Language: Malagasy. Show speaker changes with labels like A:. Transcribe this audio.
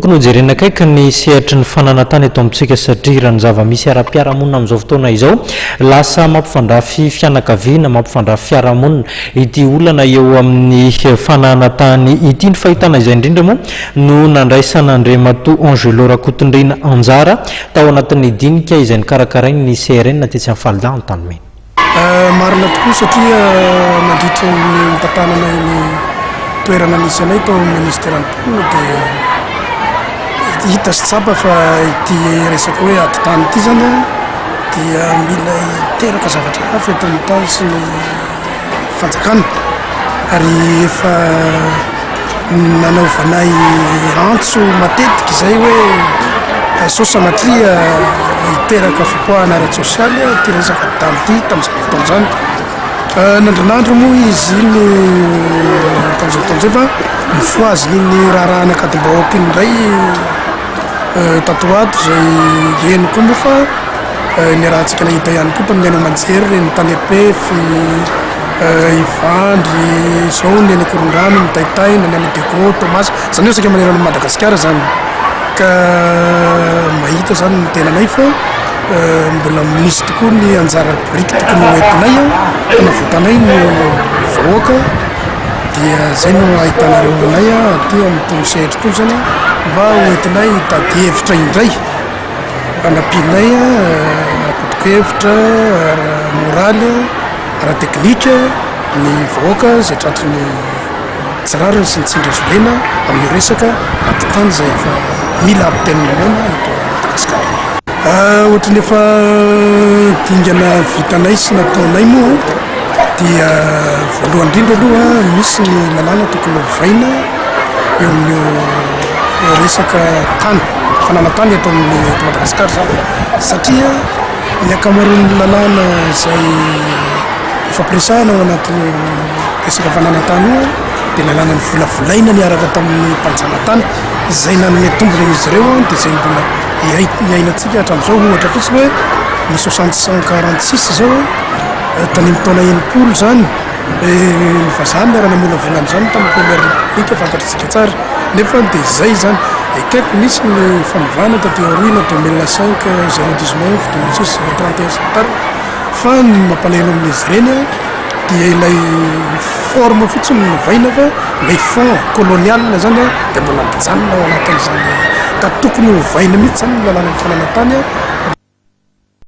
A: Tokony hojerena akaiky ny sehatry ny fananan-tany eto amintsika satria raha ny zava-misy ara-piarahamonina amin'izao fotoana izao, lasa mampifandrafy fianakaviana, mampifandrafy fiarahamonina ity olana eo amin'ny fananan-tany ity. Ny fahitana izay indrindra moa no nandraisan'Andriamatoa Angelo Rakotondriana anjara tao anatin'ny dinika izay nokarakarain'ny CRN tetsy amin'ny Falda Antanimena.
B: Marina tokoa satria nandritra ny nitantanana iny toerana nisy anay tao amin'ny ministeran'ny mponina dia hita sy tsapa fa ity resaka hoe ady tany ity zany dia mila hiteraka zavatra hafa eto amin'ny tany sy ny fanjakana ary efa Nanaovanay antso matetika izay hoe sao sanatria hiteraka fipoahana ara-tsosialy ity resaka dame ity tamin'izany fotoana izany. Nandrinandro moa izy iny tamin'izay fotoana izay fa nofohazin'iny raharahan'Ankadimbahoaka iny indray tato ho ato izay heno koa moa fa niarahantsika nahita ihany koa tamin'ny haino aman-jery ireny tany Ampefy, Ivandry, izao ny any Ankorondrano, mitaintaina, ny any Diego, Toamasina, izany hoe saika manerana an'i Madagasikara izany ka mahita izany ny tenanay fa mbola misy tokoa ny anjara biriky tokony ho entinay hanavotanay ny vahoaka dia izay no ahitanareo anay aty amin'itony sehatra itony izany mba ho entinay hitady hevitra indray. Fanampianay ara-poto-kevitra, ara-moraly, ara-teknika ny vahoaka izay tratry ny tsy rariny sy ny tsindry azo lena amin'ny resaka ady tany izay efa mila ampitain'ny maina eto Madagasikara. Ohatran'ny efa dingana vitanay sy nataonay moa dia voalohany indrindra aloha misy ny lalàna tokony hovaina eo amin'io resaka tany, fananan-tany eto amin'ny eto Madagasikara izany satria ny ankamaroan'ny lalàna izay ifampiresahana ao anatin'io resaka fananan-tany io dia lalàna novolavolaina niaraka tamin'ny mpanjanatany izay nanome tombony an'izy ireo dia izay mbola iainantsika hatramin'izao. Ohatra fotsiny hoe ny 65 46 izao tany amin'ny taona 60 izany Ny vazaha no niara-namolavola an'izany tamin'ny première république, fantatr'tsika tsara. Nefa dia izay izany. Ekeko nisy ny fanovana taty aoriana, 2005, 0 19, 2006, 0 31 sy ny tariny. Fa ny mampalahelo amin'izy ireny dia ilay forme fotsiny no novaina fa ilay fond colonial izany dia mbola mijanona ao anatin'izany. Ka tokony hovaina mihitsy izany ny lalànan'ny fananantany.